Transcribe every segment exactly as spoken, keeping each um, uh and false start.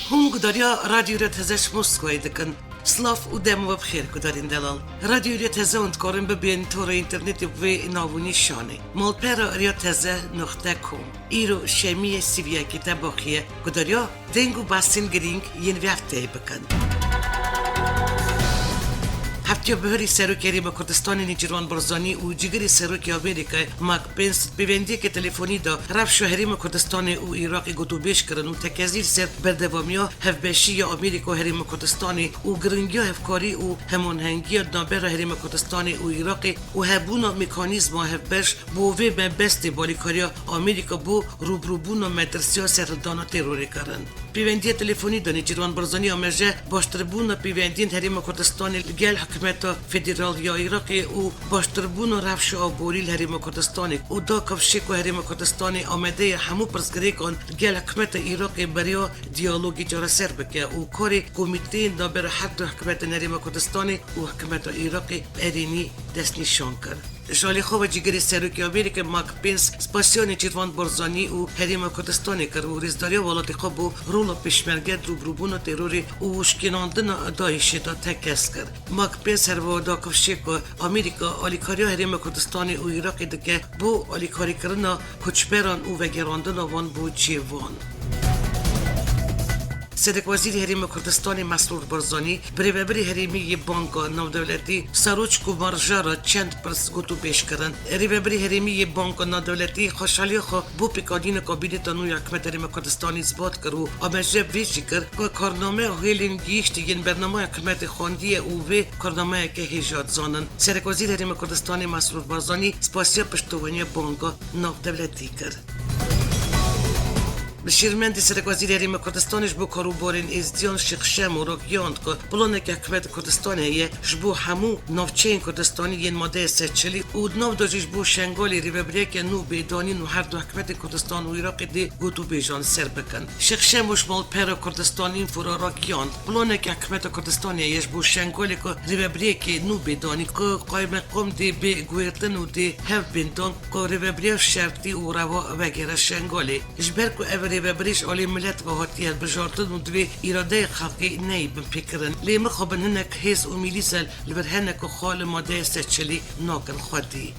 Hûn gudariya Radyo Rêya Teze ji Moskowayê dikin. Silav û dem we bi xêr gudarên delal. Radyo Rêya Teze hûn dikarin bibên torê înternetê bi vê nav û nîşanê. Malpera Rêya Teze noqte com. Îro şemiyê sîviyekê te baxiye. Gudariya deng û behsên girîng yên vê hefteyê bikin. Heftiya bihurî Serokê Herêma Kurdistanê Nêçîrvan Barzanî û cîgirê Serokê Amerîkayê Mike Pence pêvendiyeke telefonî da rewşa Herêma Kurdistanê û Iraqê gotûbêj kirin û tekezî li ser berdewamiya hevbeşî ya Amerîka û Herêma Kurdistanê û giringiya hevkarî û hemanhengiya di navbera Herêma Kurdistanê û Iraqê û hebûna mekanîzma hevbeş bo vê mebestê balîkariya Amerîka bo rûbirûbûna metirsiya serhildana terorê kirin. Pêvendiya telefonî de Nêçîrvan Barzanî amêje baştirbûna pêvendiyên Herêma Kurdistanê li gel hikûmeta federal ya Iraqê û baştirbûna rewşa aborî li Herêma Kurdistanê û da kifşê ku Herêma Kurdistanê amade ye hemû pirsgirêkan li gel hikûmeta Iraqê beriya diyalogê çareser bike û karê komîteyên navbera her du hikûmetên Herêma Kurdistanê û hikûmeta Iraqê erênî destnîşan kir. Ji alî xwe ve cîgirê Serokê Amerîkê Mike Pence spasiya Nêçîrvan Barzanî û Herêma Kurdistanê kir û rêzdariya welatê xwe bo rola pêşmerge di rûbirûbûna terorê û şikênandina DAIŞê de tekez kir. Mike Pence herwiha da kifşê ku Amerîka alîkariya Herêma Kurdistanê û Iraqê dike bo alîkarîkirina koçberan û vegerandina wan bo cihê wan. Serekwezîrê Herêma Kurdistanê Mesrûr Barzanî bi rêvebirê herêmî yê Banka Navdewletî Saroç Kumarja re çend pirs gotûbêj kirin. Rêvebirê herêmî yê Banka Navdewletî xweşhaliya xwe bo pêkanîna kabîneta nû ya hikûmeta Herêma Kurdistanê isbat kir û amêje vê jî kir ku karnameya hêlên gihîştî yên bernameya hikûmetê xwendiye û vê karnameyeke hêja dizanin. Serekwezîrê Herêma Kurdistanê Mesrûr Barzanî spasiya piştevaniya Banka Navdewletî kir. Li Şêrmendê Serekwezîrê Herêma Kurdistanê ji bo karûbarên êzdiyan Şêx Şemo ragihand ku planeke hikûmeta Kurdistanê heye ji bo hemû navçeyên Kurdistanê yên madeya sed çilî û di nav de jî ji bo Şengalê rêvebiriyeke nû bê danîn û her du hikûmetên Kurdistan û Iraqê dê gotûbêjan li ser bikin. Şêx Şemo ji malpera Kurdistan Info re ragihand, planeke hikûmeta Kurdistanê heye ji bo Şengalê ku rêvebiriyekê nû bê danîn ku qaymeqam dê bê guhertin û dê hev bên dan ku rêvebiriya şertî û rewa vegere Şengalê. Ji ber ku ev rêvebirî ji alî milet ve hatiye hilbijartin û divê îradeyê xelkê neyê binpêkirin. Lê mixabin hinek hêz û mîlîse li vir hene ku xwe li madeya sed çilî nakin xwedî.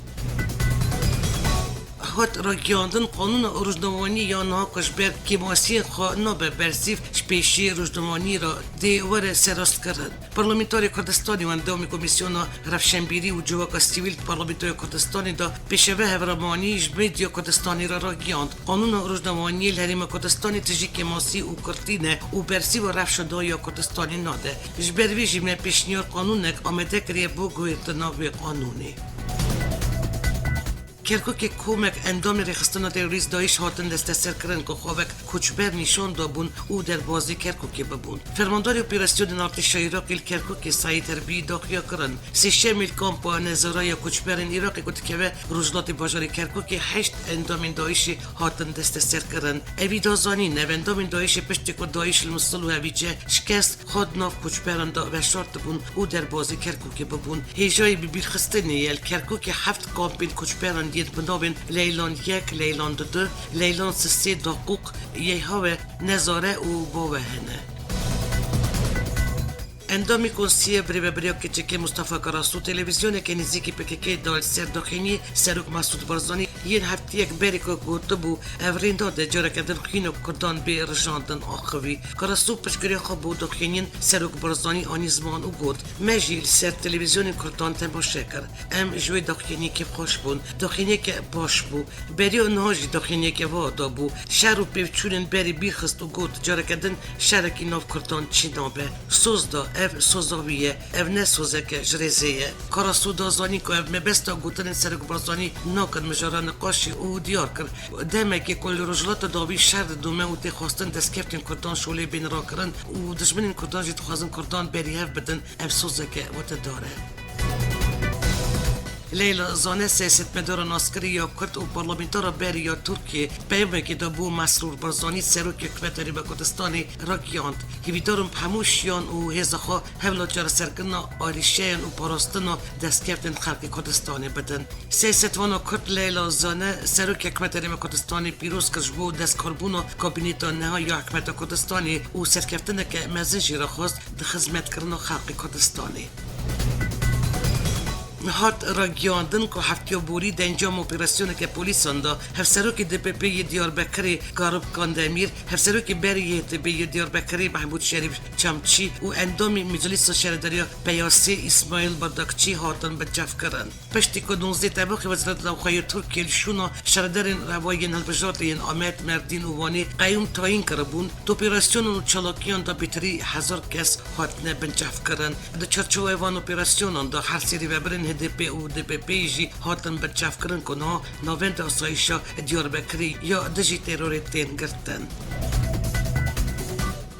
Hat ragihandin, qanûna rojnamevaniyê ya niha ku ji ber kêmasiyên xwe nabe bersîv, ji pêşiyê rojnamevaniyê re dê were serastkirin. Parlamenterê Kurdistanê û endamê Komîsyona Rewşenbîrî û Civaka Sivîl di Parlamentoya Kurdistanê de pêşeve Hevramanî ji Medya Kurdistanê re ragihand, qanûna rojnamevaniyê li Herêma Kurdistanê tijî kêmasî û kurtî ne û bersîva rewşa dawî ya Kurdistanê nade. Ji ber vê jî me pêşniyar qanûnek amade kiriye bo guhertina vê qanûnê. Kerkûkê komek endamên rêxistina terorîst DAIŞ hatin desteserkirin ku xwe wek koçber nîşan dabûn û derbazî Kerkûkê bibûn. Fermandarê operasyonên artêşa Iraqê li Kerkûkê Seîd Herbî daxuya kirin. Sêşemê li kampa nezara ya koçberên Iraqê ku dikeve rojhilatê bajarê Kerkûkê heşt endamên DAIŞê hatin desteserkirin. Evî da zanîn, ev endamên DAIŞê piştî ku DAIŞ li Misil û Hevîce şikest xwe di nav koçberan de veşartibûn û derbazî Kerkûkê bibûn. Hêjayî bibîrxistinê ye li Kerkûkê heft kampên koçberan yên bi navên Leylan yek, Leylan du, Leylan sisê, Daqûq, Yeyhawe, Nezare û Bawe hene. Endamê Konseyê bi rêvebiriya Keçekê Mustafa Karasu televîzyoneke nêzîkî P K K da li ser daxuyaniyê Serok Mesûd Barzanî yên heftiyek berê ku gotibû, ev rê nade careke din xwîna Kurdan bê rijandin axivî. Karasu piştgiriya xwe bo daxuyaniyên Serok Barzanî anî ziman û got, me jî li ser televîzyonên Kurdan temaşe kir. Em ji wê daxuyaniyê kêfxweş bûn. Daxuyaniyeke baş bû. Beriya niha jî daxuyaniyeke wiha dabû. Şer û pêvçûnên berê bîr xist û got, careke din şerekî nav Kurdan çênabe. Soz da, ev soza wî ye. Ev ne sozeke ji rêzê ye. Karasu da zanîn ku ev mebesta gotinên Serok Barzanî nakin mijara niqaşê û diyar kir, demekê ku li Rojhilata Dawî şer didome û tê xwestin destkeftên Kurdan şolê bên rakirin û dijminên Kurdan jî dixwazin Kurdan berî hev bidin, ev sozeke wetedar e. Leyla Zane, siyasetmedara naskirî ya Kurd û parlamentara berî ya Tirkiyê, peyamekê de bo Mesrûr Barzanî, serokê hikûmeta Rêveberiya Kurdistanê, ragihand: Hêvîdar im bi hemû şiyan û hêza xwe hewla çareserkirina arîşeyan û parastina destkeftin xelkê Kurdistanê bidin. Siyasetvana Kurd Leyla Zane serokê hikûmeta Rêveberiya Kurdistanê pîroz kir ji bo destkarbûna kabîneta niha ya hikûmeta Kurdistanê û serkeftineke mezin jî re xwest di xizmetkirina xelkê Kurdistanê. Hat ragihandin ku heftiya borî di encama operasyoneke polîsan de hevserokê D P P yê Diyarbekirê Garip Kandemîr, hevserokê berê yê H D P yê Diyarbekirê Mehmûd Şerîf Çamçî û endamê Meclîsa Şaredariya Peyasê Îsmaîl Bardakçî hatin binçavkirin. Piştî ku nûzdeh Tebaxê Wezareta Navxwe yê Tirkiyê li şûna şaredarên reva yên hilbijartê yên Amed, Merdîn û Wanê qeyûm tayîn kiribûn, di operasyonan û çalakiyan de bêtirî hezar kes hatine binçavkirin. Di çarçoveya van operasyonan de her sê rêvebirên H D P û D P P jî hatin binçavkirin ku niha navenda asayişa Diyarbekirê ya dijî terorê tên girtin.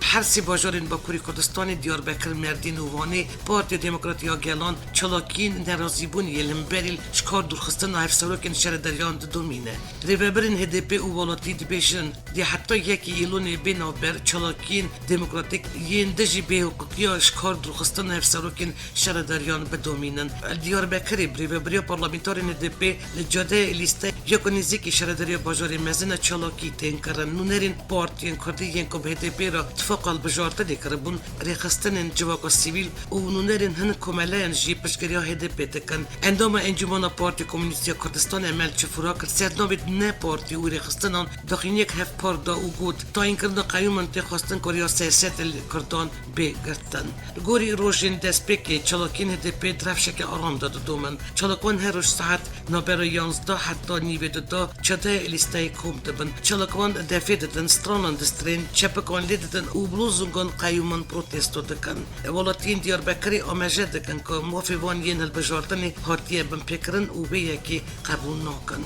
Her sê bajarên Bakurê Kurdistanê, Diyarbekir, Merdîn û Wanê, Partiya Demokratî ya Gelan çalakiyên nerazîbûnê yê li hemberî ji kar dûrxistina hevserokên şaredariyan didomîne. Rêvebirên H D P û welatî dibêjin, dê heta yekê Îlonê bê navber çalakiyên demokratîk yên dijî bêhiqûqiya ji kar dûrxistina hevserokên şaredariyan bidomînin. Li Diyarbekirê bi rêvebiriya parlamenterên H D P li cadeya Elîste ya ku nêzîkî şaredariya bajarê mezin e çalakî tên kirin. Nûnerên partiyên kurdî yên ku bi H D P re tifaqa hilbijartinê kiribûn, rêxistinên civaka sivîl û nûnerên hin komeleyan jî piştgiriya H D P dikin. Endama Encûmena Partî Komûnîst ya Kurdistanê Emel Çifûrak li ser navê ne partî û rêxistinan daxuyaniyek hevpar da û got, tayînkirina qeyûman tê xwestin ku rêya siyasetê li Kurdan bê girtin. Li gorî rojên destpêkê çalakiyên H D P di rewşeke aram de didomin. Çalakvan her roj saet navbera yanzdeh heta nîvê duda cadeya Elîsteyê kom dibin. Çalakvan defê didin, stranan distrên, çepikan lê didin û bi lozungan qeyûman protesto dikin. Welatiyên Diyarbekirê amaje dikin ku mafê wan yên hilbijartinê hatiye binpêkirin û vê yekê qebûl nakin.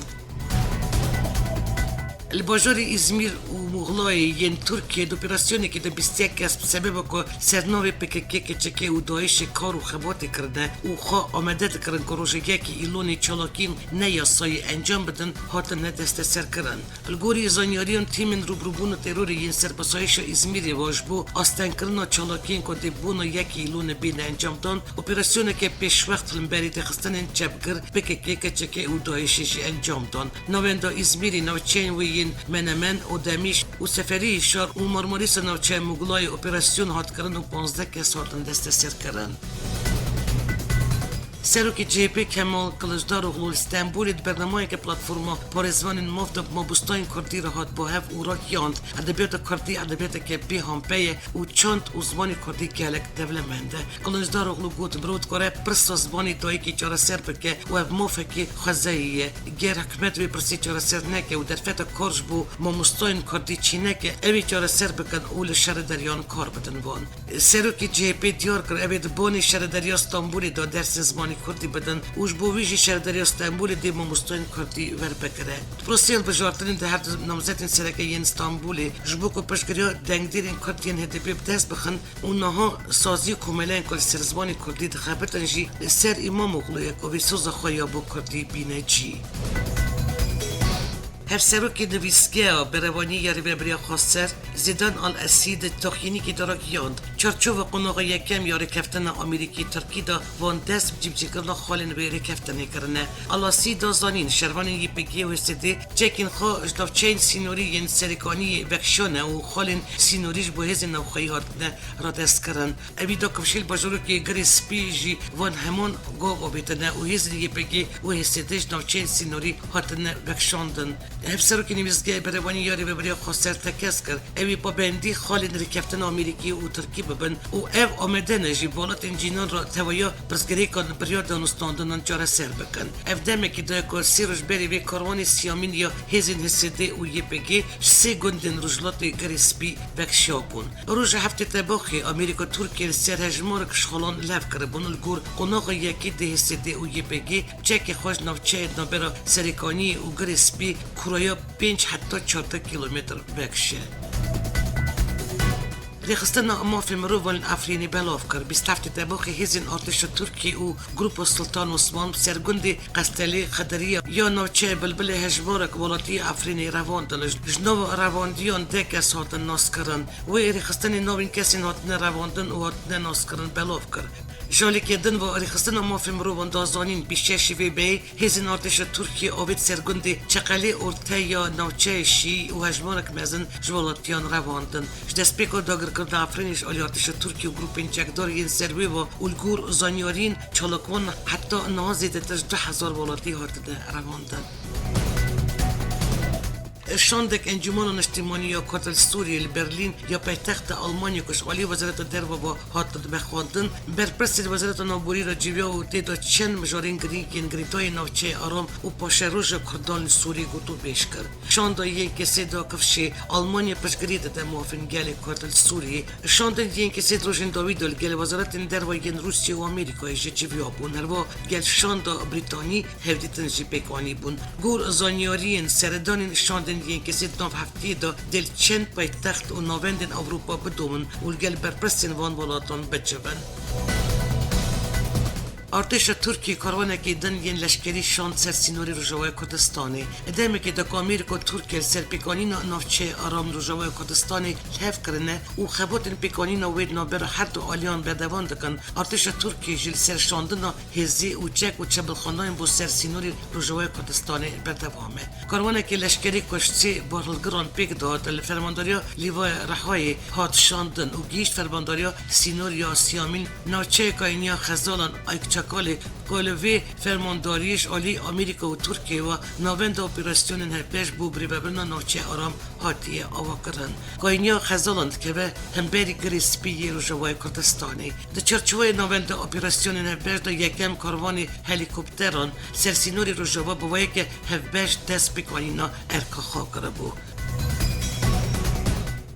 Li bajarê Îzmîr û Muxlayê yên Tirkiyê di operasyonekê de bîst yek kes bi sebeba ku ser navê P K K, K Ç K û DAIŞê kar û xebatê kirine û xwe amade dikirin ku rojê yekê Îlonê çalakiyên neyasayî encam bidin, hatine desteserkirin. Li gorî zanyariyan, tîmên rûbirûbûna terorê yên serbasayîşa Îzmîrê ve ji bo astengkirina çalakiyên ku dê bona yekê Îlonê bêne encamdan, operasyoneke pêşwext li hemberî rêxistinên çepgir P K K, K Ç K û DAIŞê jî encam dan. Navenda Îzmîrê, navçeyên wê yên Menemen û Demîşk û Seferî Hişar û Marmarîsa navçeya Muglayê operasyon hat kirin û panzdeh kes hatin desteserkirin. Serokê C H P Kemal Kiliçdaroglu li Stenbolê di bernameyeke platforma parêzvanên maf de bi mabostayên kurdî re hat bo hev û ragihand, edebiyata kurdî edebiyateke bê hampe ye û çand û zimanê kurdî gelek dewlemend e. Kiliçdaroglu got, mirov dikare pirsa zimanê dayikê çareser bike û ev mafekî xwezayî ye. Ger hikûmet vê pirsê çareser neke û derfeta kar ji bo mamostayên kurdî çêneke, ew ê çareser bikin û li şaredariyan kar bidin wan. Serokê C H P diyar kir, ew ê di bonê şaredariya Stenbolê de dersên zimanê kurdî bidin û ji bo vî jî şaredariya Stenbolê dê mamostayên kurdî werbigire. Di proseyê hilbijartinê de her du namzetên sereke yên Stenbolê ji bo ku piştgiriya dengdêrên kurd yên H D P bi dest bixin û niha sazî û komeleyên ku li ser zimanê kurdî dixebitin jî li ser Îmamoglû ye ku vê soza xwe ya bo kurdî bîne cî. Hevserokê nivîsgeha Berevanî ya Rêveberiya Xweser, Zîdan Al Esî, di daxuyaniyekê de ragihand, çarçova qonaxa yekem ya rêkeftina Amerîkî-Tirkî de van dest bi cîbicîkirina xalên wê rêkeftinê kirine. Al Esî da zanîn, şervanên Y P G û H S D çekên xwe ji navçeyên sînorî yên Serêkaniyê vekişane û xalên sînorî ji bo hêzên navxweyî hatine radestkirin. Evî da kifşê li bajarokê Girê Spî jî van heman gav avêtine û hêzên Y P G û H S D ji navçeyên sînorî hatine vekişandin. Hevserokê Nivîsgehê Berevanî ya Rêveberiya Xweser tekez kir, ew ê pabendî xalên rêkeftina Amerîkî û Tirkî bibin û ev amade ne jî bi welatên cînan re tevahiya pirsgirêkan bi rêya danûstandinan çareser bikin. Ev demekî da ku sê roj berê vê karwanê siyamîn ya hêzên H S D û Y P G ji sê gundên rojhilatê Girê Spî vekişabûn. Roja heftê Tebaxê Amerîka û Tirkiye li ser hejmarek ji xalan lev kiribûn, li gor qonaxa yekê de H S D û Y P G çekê xwe ji navçeyê navbera Serêkaniyê û Girê Spî kûraya pênc heta çardeh kîlometr vekişe. Rêxistina mafê mirovan li Efrînê belav kir. Bîst heftê Tebûxê hêzên artêşa Tirkiyê û Grupa Sultan Osman bi sergundê Qestelê, Xediriya ya navçeya Bilbilê hejmarek welatiyê Efrînê revandin. Ji nava revandiyan deh kes hatin naskirin. Wê rêxistinê navên kesên hatine revandin û hatine naskirin belav kir. Ji alîkê din ve rêxistina mafê mirovan da zanîn, bîst şeşê vê meyê hêzên artêşa Tirkiyê avêt ser gundê Çeqelê Orte ya navçeyê Şî û hejmarek mezin ji welatiyan revandin. Ji destpêka dagirkirina Efrînê ji alî artêşa Tirkiyê û grûpên çekdar yên ser wê ve û li gor zanyariyên çalakvan heta niha zêdetir ji du hezar welatî hatine revandin. Şandek Encûmena Niştimanî ya Kurd li Sûriyê li Berlîn ya paytexta Almanya ku ji alî Wezareta Derve ve hat vexwendin, berpirsên Wezareta Navborî re civiya û tê de çend mijarên girîng yên girêdayî navçeyê aram û paşeroja Kurdan li Sûriyê gotûbêj kir. Şanda yên kesê da kifşê Almanya piştgirî dide mafên gelê Kurd li Sûriyê. Şandên yên kesê di rojên dawî de li gel Wezaretên Derve yên Rûsya û Amerîkayê jî civiya bûn. Herwa gel şanda Brîtanî hevdîtin jî pêkanî bûn. Gor zanyariyên seredanên şandên yên kesê di nav heftiyê de dê li çend paytext û navendên Ewropa bidomin û li gel berpirsên van welatan bicivin. Artêşa Tirkiyê karwanekê din yên leşkerî şand ser sînorê Rojavayê Kurdistanê. Di demekê de ku Amerîka û Tirkiye li ser pêkanîna navçeyê aram li Rojavayê Kurdistanê li hev kirine û xebatên pêkanîna wê di navbera her du aliyan berdewam dikin, artêşa Tirkiyê jî li ser şandina hêzê û çek û çebilxaneyên bo ser sînorê Rojavayê Kurdistanê berdewam e. Karwanekê leşkerî ku ji sê barhilgiran pêk dihat li fermandariya Lîvaya Rihayê hat şandin û gihîşt fermandariya sînor ya Siyamîn, navçeyê Kayniya Xezalan Aykçakalê ku li vê fermandariyê ji alî Amerîka û Tirkiyê ve navenda operasyonên hevbeş bo birêvebirina navçeyê aram hatiye avakirin. Kayniya Xezalan dikeve hemberî Girê Spî yê Rojavayê Kurdistanê. Di çarçoveyê navenda operasyonên hevbeş de yekem karwanê helîkopteran ser sînorê Rojava bi wê yekê hevbeş dest pêkanîna erka xwe kiribû.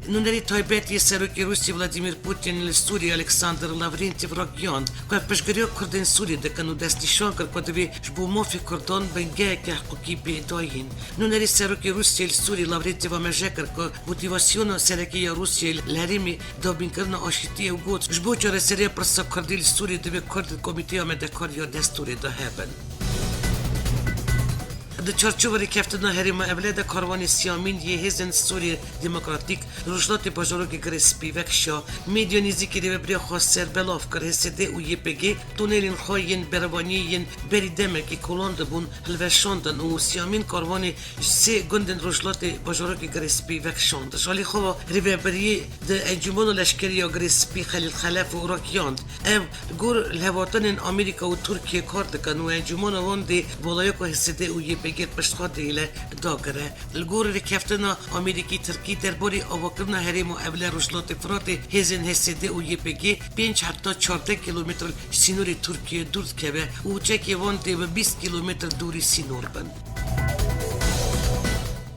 Nûnerî taybet yê Serokê Rûsya Vladimir Putin li Sûriyê Alexander Lavrentiev ragihand ku ev piştgiriya Kurdên Sûrî dikin û destnîşan kir ku divê ji bo mafê Kurdan bingeheke hiqûqî bê dayîn. Nûnerî Serokê Rûsyayê li Sûrî Lavrentiev amêje kir ku motîvasyona sereke ya Rûsyayê li herêmê dabînkirina aşîtiyê û got, ji bo çareseriya pirsa Kurdî li Sûrî divê Kurd di Komîteya Amadekar ya Destûrê de hebin. Di çarçova rêkeftina Herêma Ewle de karwanê Siyamîn yê Hêzên Sûriyê Demokratîk li rojhilatê bajarokê Girê Spî vekişa. Medya nêzîkî rêvebiriya xweser belav kir, H S D û Y P G tunelên xwe yên berevaniyê yên berî demekê kolandibûn hilweşandin û Siyamîn karwanê ji sê gundên rojhilatê bajarokê Girê Spî vekişand. Ji alî xwe ve rêvebiriyê di Encûmena Leşkerî ya Girê Spî Xelîl Xelef û ragihand, ev gor li hevatinên Amerîka û Tirkiyê kar dikin û encûmena wan dê balayeka H S D û Y P G pişt xwe dihêle dagire. Li gor rêkeftina Amerîkî-Tirkî derbarê avakirina herêma Ewle Rojhilatê Firatê hêzên H S D û Y P G pênc heta çardeh kîlometre ji sînorê Tirkiyê dûr dikeve û çekê wan dê bi bîst kîlometre dûrî sînor bin.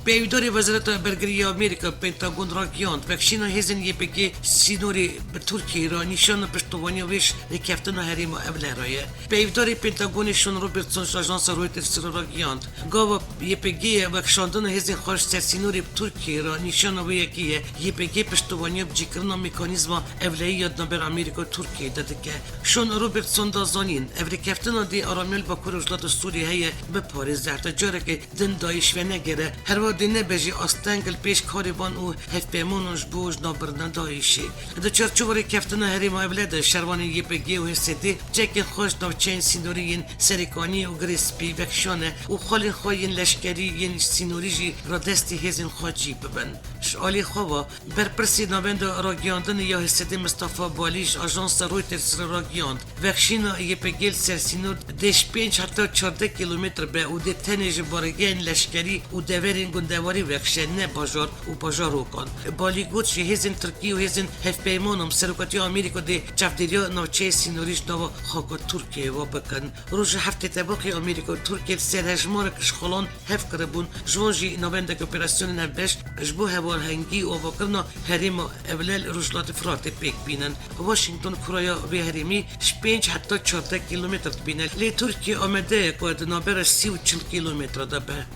Peyvdarê Wezareta Bergirî ya Amerîka, Pentagon, ragihand, vekişîna hêzên Y P G sînorê bi Tirkiyê re nîşana piştovaniya wê ji rêkeftina herêma Ewle re ye. Peyvdarê Pentagonê Sean Robertson ji ajansa Reuters re ragihand, gava Y P G ye vekişandina hêzên xwe ji ser sînorê bi Tirkiyê re nîşana wê yekê ye, Y P G piştovaniya bicîkirina mekanîzma ewleyî ya di navbera Amerîka û Tirkiyê de dike. Sean Robertson da zanîn, ev rêkeftina dê aramiya li Bakur Rojhilata Sûriyê heye biparêze, heta carekê din DAIŞ venegere, herwa dê nebe jî asteng li pêş karê van û hevpeymanan ji bo ji nav birina DAIŞê. Di çarçova rêkeftina herêma Ewle de şervanên Y P G û H S D çekên xwe ji navçeyên sînorî yên Serêkaniyê û Girê Spî vekişane û xalên xwe yên leşkerî yên sînorî jî radestî hêzên xwe cî bibin. Ji alî xwe ve, berpirsê navenda ragihandinê ya H S D Mistefa Balî ji ajansa Reuters re ragihand, vekişîna Y P G li ser sînor dê ji pênc heta çardeh kîlometre be û dê tenê ji baregehên leşkerî û deverên gundewarî vekişe, ne bajar û bajarokan. Balî got, ji hêzên Tirkî û hêzên hevpeymanan bi serokatiya Amerîka dê çavdêriya navçeyê sînorî ji nava xaka Tirkiyeyê ve bikin. Roja heftê Tebûxê Amerîka û Tirkiye li ser hejmarek ji xalan hev kiribûn, ji wan jî navendeke operasyonên hevbeş ji bo hevalhengî û avakirina herêma Ewle li Rojhilatê Firatê pêk bînin. Washington kuraya vê herêmî ji pênc heta çardeh kîlometre dibîne, lê Tirkiye amade ye ku di navbera sî û çil kîlometre de be.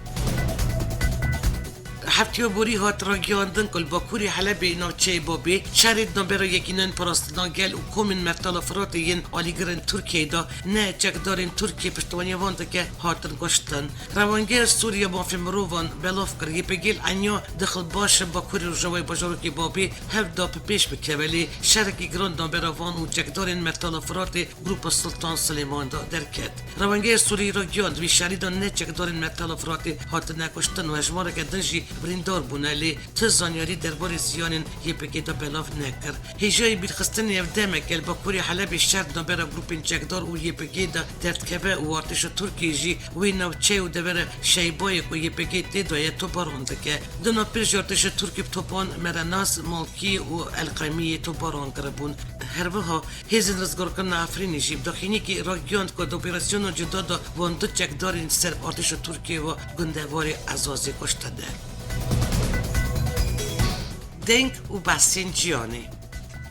Heftiya borî hat ragiyandin ku li Bakurê Helebê navçeyê Babê şerê di navbera Yekînên Parastina Gel û Komên Mertala Firatê yên alîgirên Tirkiyeyê de ne çekdarên Tirkiyê piştevaniya van dike hatin kuştin. Rewangeya Sûrî ya Mafê Mirovan belav kir, Y P G li Enya dixil baş Bakurê Rojavayê bajarokê Babê hev da bi pêş bikeve, lê şerekî giran di navbera van û çekdarên Mertala Firatê Grupa Sultan Silêman de derket. Rewangeya Sûrî ragihand, vî şerî de ne çekdarên Mertala Firatê hatine kuştin û hejmareke din jî birîndar bûne, lê ti zanyarî derbarê ziyanên Y P G de belav nekir. Hêjayî bîrxistinê ev demek e li Bakurê Helebê şer di navbera grûpên çekdar û Y P G de derdikeve û artêşa Tirkiyê jî wê navçe û devera Şeybayê ku Y P G tê de ye toparan dike. Dina pir jî artêşa Tirkiyê bi topan Merenas, Malkî û El Qemiyê toparan kiribûn. Her wiha Hêzên Rizgarkirina Efrînê jî bi daxuyaniyekî ragihand ku di operasyona cuda de van du çekdarên ser artêşa Tirkiyê ve gundewarê Ezazê kuştine. Deng û behsên cîhanê.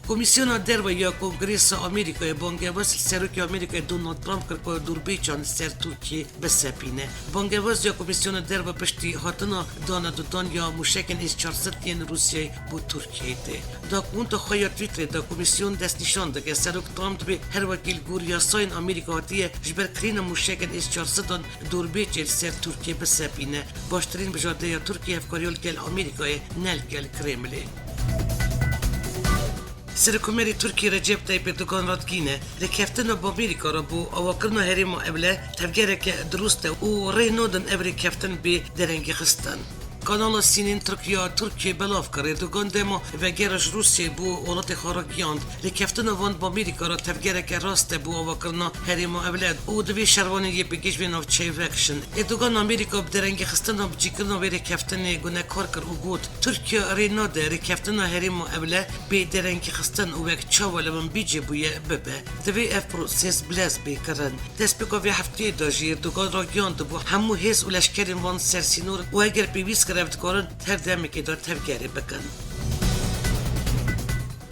Komîsyona Derve ya Kongresa Amerîkayê bangewaz li Serokê Amerîkayê Donald Trump kir ku dûrbêçan li ser Tirkiyê bisepîne. Bangewaz ya Komîsyona Derve piştî hatina dana dudan ya mûşekên S çar sed yên Rûsyayê bo Tirkiyeyê tê. Di akûnta xwe ya Twitterê de komîsyon destnîşan dike, Serok Trump dibê her wekî li gor yasayên Amerîka hatiye ji ber kirîna mûşekên S çar sed an dûrbêçê li ser Tirkiyê bisepîne. Baştirîn bijardeya Tirkiyê hevkariya li gel Amerîkayê, ne li gel Kremlê. Serokomerê Tirkiyê Recep Tayyip Erdogan radigihîne, rêkeftina bi Amerîka re bo avakirina herêma Ewle tevgereke dirust e û rê nadin ev rêkeftin bê derengîxistin. Kanala Sînên Tirk ya Tirkiyê belav kir, Erdogan dema vegera ji Rûsyayê bo welatê xwe ragihand, rêkeftina van bi Amerîka re tevgereke rast e bo avakirina herêma Ewle û divê şervanên Y P G ji vê navçeyê vekişin. Erdogan Amerîka bi derengîxistina bicîkirina vê rêkeftinê gunekar kir û got, Tirkiye rê nade rêkeftina herêma Ewle bê derengîxistin û wek çawa li Minbicê bûye bibe. Divê ev proses bilez bê kirin. Destpêka vê hefteyê de jî Erdogan ragihandibû, hemû hêz û leşkerên van ser sînor û eger pêwîst kir ev dikarin her demekê de tevgerê bikin.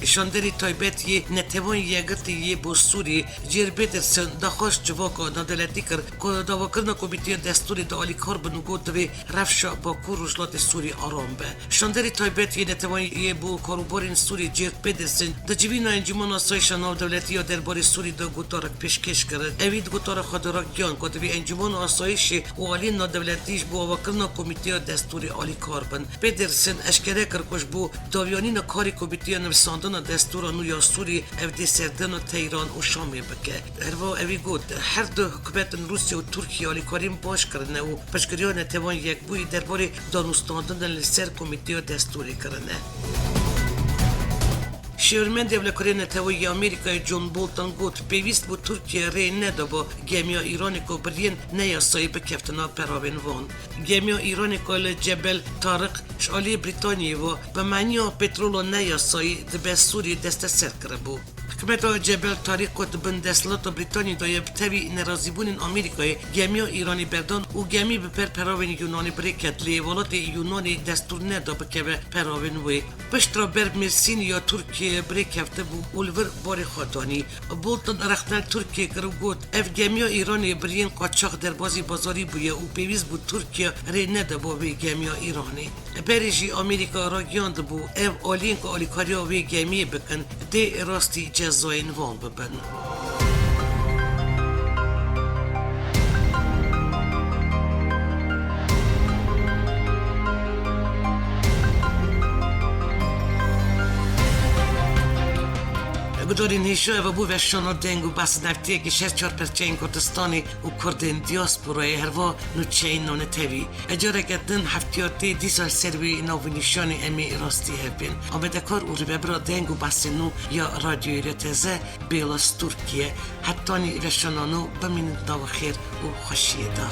Şanderê taybet yê Netewên Yekgirtî yê bo Sûrî, Geir Pedersen, daxwaz civaka navdewletî kir ku davakirina Komîteya Destûrê de alîkar bin û got divê rewşa Bakur Rojhilatê Sûrî aram be. Şanderê taybet yê Neteweyê bo Karûbarên Sûrî Geir Pedersen di civîna Encûmena Asayîşa Navdewletî ya derbarê Sûrî de gotarek pêşkêş kirin. Ewî di gotara xwe de ragihan ku divê Encûmena Asayîşê û aliyên navdewletî ji bo avakirina Komîteya Destûrê alîkar bin. Pedersen eşkere kir ku ji bo dawiyanîna karê Komîteya Nivîsandina Destûra Nû ya Sûrî ev dê serdana Teyran û Şamê bike. Herwiha ewî got, her du hikûmetên Rûsya û Tirkiye alîkariyên baş kirine û piştgiriya Neteweyên Yekbûyî derbarê danûstandinên li ser Komîteya Destûrê kirine. Şêwirmendê Ewlekariyê Neteweyî yê Amerîkayê John Bolton got, pêwîst bû Tirkiye rê neda bo gemiya Îranê ku biriyên neyasayî bikeftina peravên van. Gemiya Îranê ku li Cebel Tariq ji aliyê Brîtanyayê ve bi meniya petrola neyasayî dibe Sûriyê desteser kiribû. Hikûmeta Cebel Tarîq ku di bin desthilata Brîtanî de ye, bi tevî nerazîbûnên Amerîkayê gemiya Îranê berdan û gemî bi ber peravên Yûnanê bi rê ket, lê welatê Yûnanê destûr neda bikeve peravên wê. Piştre ber Mêrsînê ya Tirkiyeyê bi rê ketibû û li vir barê xwe danî. Bolton rexne li Tirkiyê kir û got, ev gemiya Îranê biriyên qaçax derbazî bazarî bûye û pêwîst bû Tirkiye rê nede bo vê gemiya Îranê. Berê jî Amerîka ragihiyandibû, ev aliyên ku alîkariya vê gemiyê bikin, dê rastî cezayên wan bibin. Gudarên hêja, ev bû veşana deng û behs neftiyekî ji her çar perçeyên Kurdistanê û Kurdên diasporayê, herva nûçeyên navnetewî. Careke din heftiya tê dîsa ser wê navnîşanê em ê rastî hev bên. Amadekar û rêvebira deng û behsên nû ya Radyoyê Rêteze Bêla Stûrkî ye. Hetanî veşana nû bimînin di nava xêr û xweşiyê de.